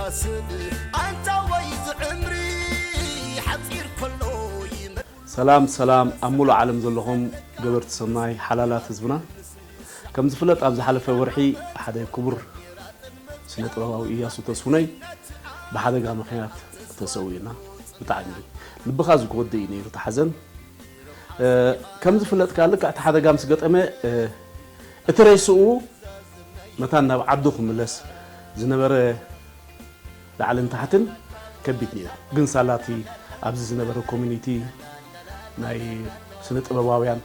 ኣንታ ወይ ዝዕምሪ ሓጺር ከሎ ይመ- ሰላም ሰላም ኣብ ሙሉእ ዓለም ዘለኹም ገበርቲ ሰናይ ሓላላት ህዝብና፣ ከም ዝፍለጥ ኣብ ዝሓለፈ ወርሒ ሓደ ክቡር ስነ ጥበባዊ እያሱ ተስፉነይ ብሓደጋ ምኽንያት ተሰዊኡና። ብጣዕሚ ልብኻ ዝጎድእ እዩ ነይሩ እቲ ሓዘን። ከም ዝፍለጥ ከኣ ልክዕ እቲ ሓደጋ ምስ ገጠመ እቲ ሬስኡ መታን ናብ ዓዱ ክምለስ ዝነበረ ላዕልን ታሕትን ከቢድ ነይሩ። ግን ሳላቲ ኣብዚ ዝነበረ ኮሚኒቲ ናይ ስነ ጥበባውያን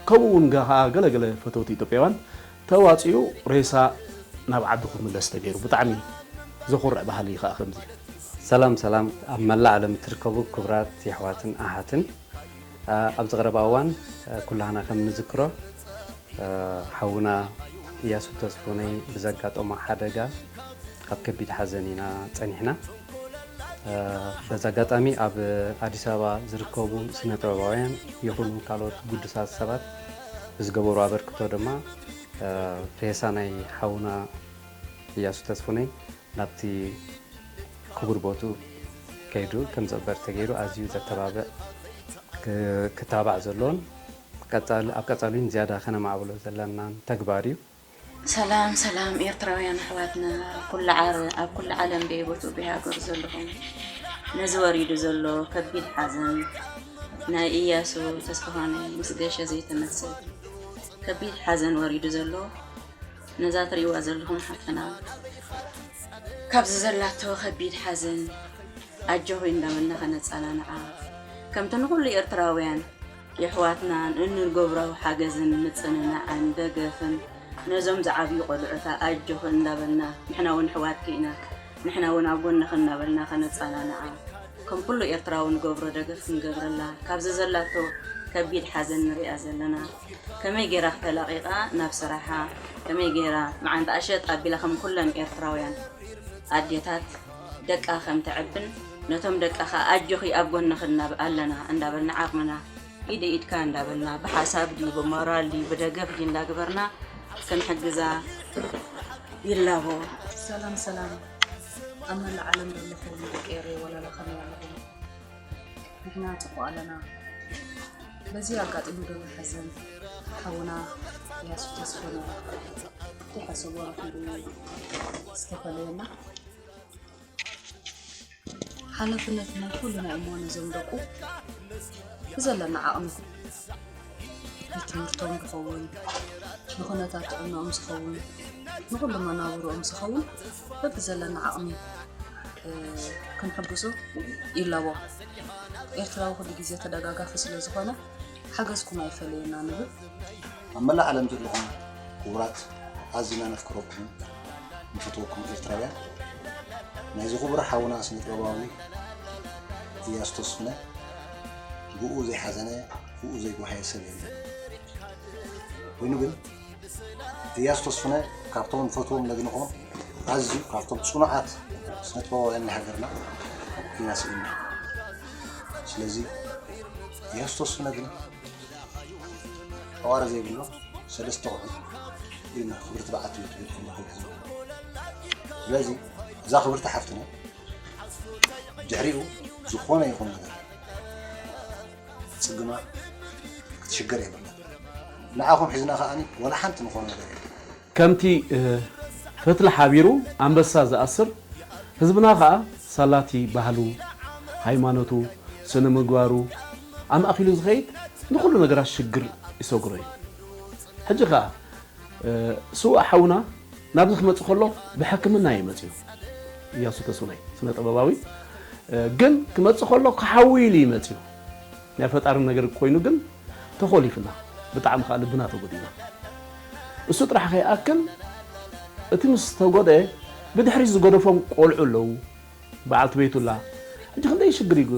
ከምኡ እውን ከኣ ገለገለ ፈተውቲ ኢትዮጵያውያን ተዋፂኡ ሬሳ ናብ ዓዱ ክምለስ ተገይሩ። ብጣዕሚ ዘኹርዕ ባህሊ እዩ ከኣ ከምዚ። ሰላም ሰላም ኣብ መላእ ዓለም እትርከቡ ክቡራት የሕዋትን ኣሓትን ኣብዚ ቀረባ እዋን ኩላህና ከም ንዝክሮ ሓውና እያሱ ተስፉነይ ብዘጋጠሞ ሓደጋ ኣብ ከቢድ ሓዘን ኢና ጸኒሕና። በዚ ኣጋጣሚ ኣብ ኣዲስ ኣበባ ዝርከቡ ስነ ጥበባውያን ይኹኑ ካልኦት ግዱሳት ሰባት ብዝገበሩ ኣበርክቶ ድማ ሬሳ ናይ ሓውና እያሱ ተስፉነይ ናብቲ ክቡር ቦትኡ ከይዱ ከም ዝቕበር ተገይሩ ኣዝዩ ዘተባብዕ ክታባዕ ዘሎን ኣብ ቀጻሊ እውን ዝያዳ ከነማዕብሎ ዘለናን ተግባር እዩ። ሰላም ሰላም ኤርትራውያን ኣሕዋትና ኩሉ ዓረ ኣብ ኩሉ ዓለም በየቦትኡ በየሃገሩ ዘለኹም ነዚ ወሪዱ ዘሎ ከቢድ ሓዘን ናይ እያሱ ተስፋሆነይ ምስ ገሸ ዘይተመልሰ ከቢድ ሓዘን ወሪዱ ዘሎ ነዛ ትርእይዋ ዘለኹም ሓፍትና ካብዚ ዘላቶ ከቢድ ሓዘን ኣጆኺ እንዳበልና ከነጸናንዓ ከምቲ ንኹሉ ኤርትራውያን የሕዋትና እንገብሮ ሓገዝን ምጽንናዕን ደገፍን ነዞም ዝዓብዩ ቆልዑ ከኣ ኣጆኺ እንዳበልና ንሕና እውን ኣሕዋትኪ ኢና ንሕና እውን ኣብ ጎንኺ እናበልና ከነጸናንዓ ከም ኩሉ ኤርትራዊ ንገብሮ ደገፍ ክንገብረላ ካብዚ ዘላቶ ከቢድ ሓዘን ንሪኣ ዘለና ከመይ ገይራ ተላቒቓ ናብ ስራሓ ከመይ ገይራ መዓንጣኣ ሸጥ ኣቢላ ከም ኩለን ኤርትራውያን ኣዴታት ደቃ ከም ተዕብን ነቶም ደቃ ከኣ ኣጆኺ ኣብ ጎንኺ ኣለና እንዳበልና ዓቕምና ኢደ ኢድካ እንዳበልና ብሓሳብ ድዩ ብሞራል ድዩ ብደገፍ ድዩ እንዳግበርና ክንሕግዛ ይላቦ። ሰላም ሰላም ኣብ መላእ ዓለም ዘለኹም ደቂ ኤረይ ወለላ ከመይ ኣለኹም? ንሕና ጽቡቕ ኣለና። በዚ ኣጋጢሙ ዘሎ ሓዘን ሓውና እያሱ ተስፉነይ ከይሓሰቦ ረኺቡ ዝተፈለየና ሓላፍነት ናይ ኩልና እሞ ነዞም ደቁ ብዘለና ዓቕሚ ንትምህርቶም ዝኸውን ንኹነታት ጥዕንኦም ዝኸውን ንኹሉ መናብርኦም ዝኸውን በብዘለና ዓቕሚ ክንሕግዞ ይላቦ። ኤርትራዊ ኩሉ ግዜ ተደጋጋፊ ስለ ዝኾነ ሓገዝኩም ኣይፈለየና ንብል። ኣብ መላእ ዓለም ዘለኹም ክቡራት ኣዚና ነፍቅረኩም ንፈትወኩም ኤርትራውያን ናይዚ ክቡር ሓውና ስነ ጥበባዊ እያሱ ተስፉነ ብኡ ዘይሓዘነ ብኡ ዘይጓሃየ ሰብ የለን። ኮይኑ ግን እያሱ ተስፉነ ካብቶም ንፈትዎም ነድንቖም ኣዝዩ ካብቶም ጽኑዓት ስነ ጥበባውያን ናይ ሃገርና ኢና ስኢንና። ስለዚ እያሱ ተስፉነ ግን ጠዋሪ ዘይብሎ ሰለስተ ቆልዑ ኢልና ክብርቲ በዓቲ እዩ ትብል ከላ ከይዳ ዝብሎ። ስለዚ እዛ ክብርቲ ሓፍትና ድሕሪኡ ዝኾነ ይኹን ነገር ክትጽግማ ክትሽገር የብላ። ንዓኹም ሒዝና ከኣ ወላ ሓንቲ ንኾኖ ነገር የለን። ከምቲ ፈትሊ ሓቢሩ ኣንበሳ ዝኣስር ህዝብና ከኣ ሳላቲ ባህሉ፣ ሃይማኖቱ፣ ስነ ምግባሩ ኣማእኪሉ ዝኸይድ ንኹሉ ነገራት ሽግር ይሰግሮ እዩ። ሕጂ ከኣ ስዉእ ሓውና ናብዚ ክመጽእ ከሎ ብሕክምና እዩ መጺኡ። እያሱ ተስፉነይ ስነ ጥበባዊ ግን ክመጽእ ከሎ ክሓዊ ኢሉ እዩ መጺኡ። ናይ ፈጣሪ ነገር ኮይኑ ግን ተኾሊፍና ብጣዕሚ ከዓ ልብና ተጎዲእና። እሱ ጥራሕ ከይኣክል እቲ ምስ ተጎድአ ብድሕሪት ዝገደፎም ቆልዑ ኣለዉ። በዓልቲ ቤቱ ኣላ። ሕጂ ክንደይ ሽግር እዩ።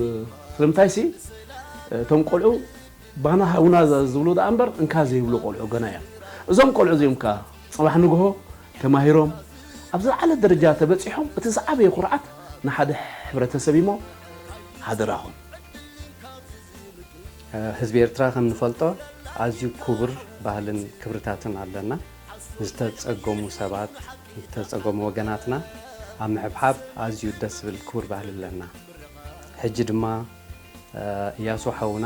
ስለምንታይሲ እቶም ቆልዑ ባና ሃውና ዝብሉ ደኣ እምበር እንካ ዘይብሉ ቆልዑ ገና እዮም። እዞም ቆልዑ እዚኦም ከ ጽባሕ ንግሆ ተማሂሮም ኣብ ዝለዓለ ደረጃ ተበጺሖም እቲ ዝዓበየ ኩርዓት ንሓደ ሕብረተሰብ እሞ ሃደራኹም። ህዝቢ ኤርትራ ከም ንፈልጦ ኣዝዩ ክቡር ባህልን ክብርታትን ኣለና። ዝተጸገሙ ሰባት ዝተጸገሙ ወገናትና ኣብ ምሕብሓብ ኣዝዩ ደስ ዝብል ክቡር ባህሊ ኣለና። ሕጂ ድማ፣ እ፣ እያሱ ሓውና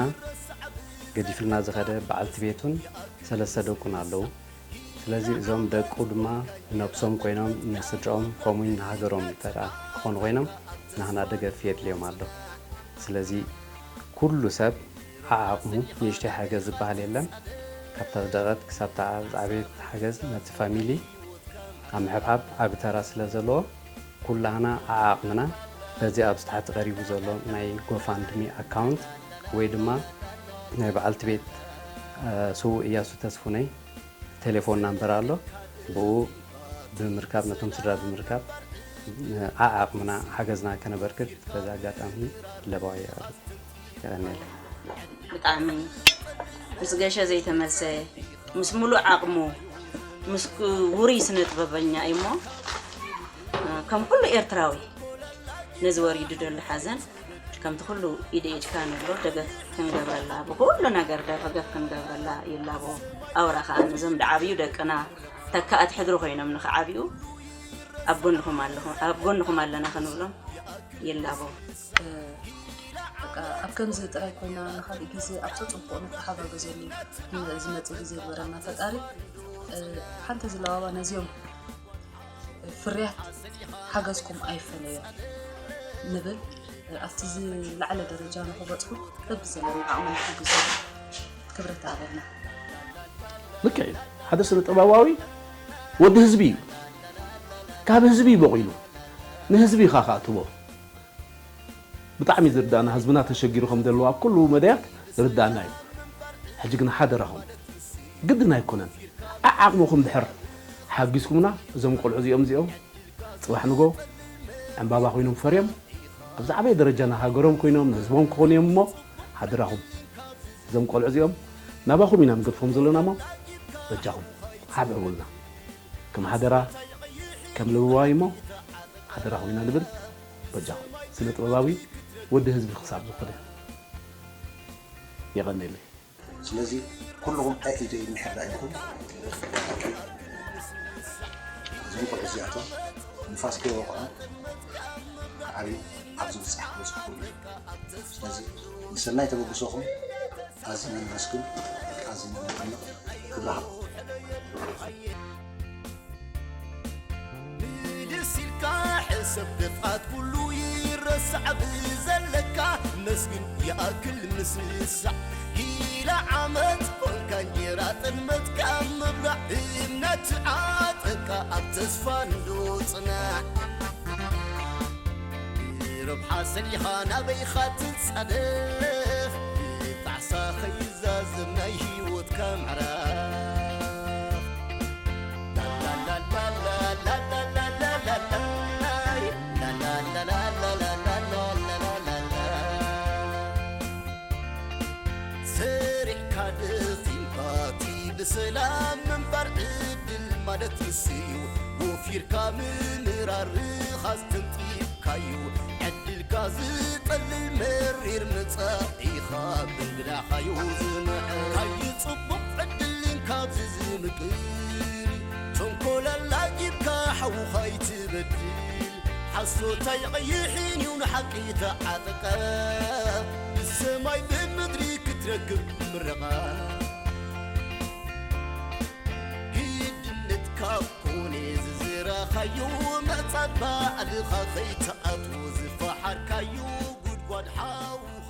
ገዲፍልና ዝኸደ በዓልቲ ቤቱን ሰለስተ ደቁን ኣለዉ። ስለዚ እዞም ደቁ ድማ ንነብሶም ኮይኖም ንስድራኦም ከምኡውን ንሃገሮም እንተ ደኣ ክኾኑ ኮይኖም ናህና ደገፍ የድልዮም ኣሎ። ስለዚ ኩሉ ሰብ ዓዓቕሙ ንእሽተይ ሓገዝ ዝበሃል የለን። ካብታ ዝደቐት ክሳብታ ዝዓበየት ሓገዝ ነቲ ፋሚሊ ኣብ ምሕብሓብ ዓቢ ተራ ስለ ዘለዎ፣ ኩላህና ዓዓቕምና በዚ ኣብዚ ታሕቲ ቀሪቡ ዘሎ ናይ ጎፋንድሚ ኣካውንት ወይ ድማ ናይ በዓልቲ ቤት፣ እ፣ ስዉእ እያሱ ተስፉነይ ቴሌፎን ናምበር ኣሎ። ብኡ ብምርካብ፣ ነቶም ስድራ ብምርካብ፣ እ፣ ዓዓቕምና ሓገዝና ከነበርክት በዚ ኣጋጣሚ ለባዊ የቕርብ። የቐንየለይ። ብጣዕሚ ምስ ገሸ ዘይተመልሰ፣ ምስ ሙሉእ ዓቕሙ፣ ምስ ውሩይ ስነ ጥበበኛ እዩ እሞ፣ ከም ኩሉ ኤርትራዊ ነዚ ወሪዱ ደሎ ሓዘን ከምቲ ኩሉ ኢድ ኢድካ ንብሎ ደገፍ ክንገብረላ፣ ብኩሉ ነገር ደገፍ ክንገብረላ ይላቦ። ኣውራ ከኣ ነዞም ደዓብዩ ደቅና ተካእቲ ሕድሪ ኮይኖም ንኽዓብዩ ኣብ ጎንኹም ኣለኹ-፣ ኣብ ጎንኹም ኣለና ክንብሎም ይላቦ። በቃ ኣብ ከምዚ ጥራይ ኮይና ንኻልእ ግዜ ኣብ ተጽብቑ ንተሓጋገዘሉ ዝመጽእ ግዜ ይግበረልና ፈጣሪ። እ፣ ሓንቲ ዝለዋዋ ነዚኦም ፍርያት ሓገዝኩም ኣይፈለዮም ንብል። ኣብቲ ዝለዓለ ደረጃ ንኽበጽሑ በብዘለና ዓቕሚ ንሓግዞም። ክብረት ኣለና። ልክዕ እዩ። ሓደ ስነ ጥበባዊ ወዲ ህዝቢ እዩ። ካብ ህዝቢ እዩ በቑሉ። ንህዝቢ ኢኻ ከኣ ትህቦ። ብጣዕሚ ዝርዳእና፣ ህዝብና ተሸጊሩ ከም ዘሎ ኣብ ኩሉ መዳያት ዝርዳእና እዩ። ሕጂ ግን ሓደራኹም፣ ግድን ኣይኮነን፣ ዓዓቕምኹም ድሕር ሓጊዝኩምና፣ እዞም ቆልዑ እዚኦም፣ እዚኦም ጽባሕ ንጎ ዕምባባ ኮይኖም ፈርዮም፣ ኣብ ዝዓበየ ደረጃ ንሃገሮም ኮይኖም፣ ንህዝቦም ክኾኑ እዮም እሞ፣ ሓደራኹም፣ እዞም ቆልዑ እዚኦም ናባኹም ኢና ንገድፎም ዘለና እሞ፣ በጃኹም፣ ሓብሕቡልና። ከም ሓደራ፣ ከም ለበዋይ እሞ፣ ሓደራኹም ኢና ንብል። በጃኹም፣ ስነ ጥበባዊ ወዲ ህዝቢ ክሳብ ዝኾነ። የቐንየለይ። ስለዚ ኩልኹም ኣይ ኢደይ ምሕራ ኢኹም። እዞም ቆልዑ እዚኣቶም ንፋስ ከይወቕዖም ክዓብዩ ኣብ ዝብጻሕ ክበጽሑ ኩሉ። ስለዚ ንሰናይ ተበግሶኹም ኣዚና ነመስግን፣ ኣዚና ነድንቕ። ክብሪ ሃብ። ምልስ ኢልካ ሕሰብ፣ ጥፍኣት ኩሉ ይረሳዕ ብዘለካ። መስግን ይኣክል ምስሳዕ፣ ጊላ ዓመት ኮንካ፣ እንጀራ ጥልመትካ ምብላዕ። እምነት ዓጠቃ ኣብ ተስፋ እንዶ ጽናዕ። ብረብሓ ሰሊኻ ናበይኻ ትጻደፍ? ብጣዕሳ ኸይዛዘም ናይ ህይወትካ ምዕራፍ። ሰሪዕካ ደኺምካ እቲ ብሰላም ምንባር ዕድል ማለት ንሱ እዩ። ወፊርካ ምምራር ርኻስ ተንጢብካዩ። ዕድልካ ዝጠልል መሪር መጻኢኻ ብእንግዳኻዩ ዝምዕር። ካዩ ጽቡቕ ዕድልን ካብዚ ዝምቅር። ተንኮል ኣላጊብካ ሓውኻ ኣይትበድል። ሓሶት ኣይቐይሕን እዩ ንሓቂ ተዓጠቐ። ብሰማይ ብምድሪ ክትረክብ ምረቓ። ግድነት ካብ ኮነ ዝዝረኻዮ መጻት ባዕልኻ ከይትኣትዎ ዝፈሓርካዮ ጉድጓድ ሓውኻ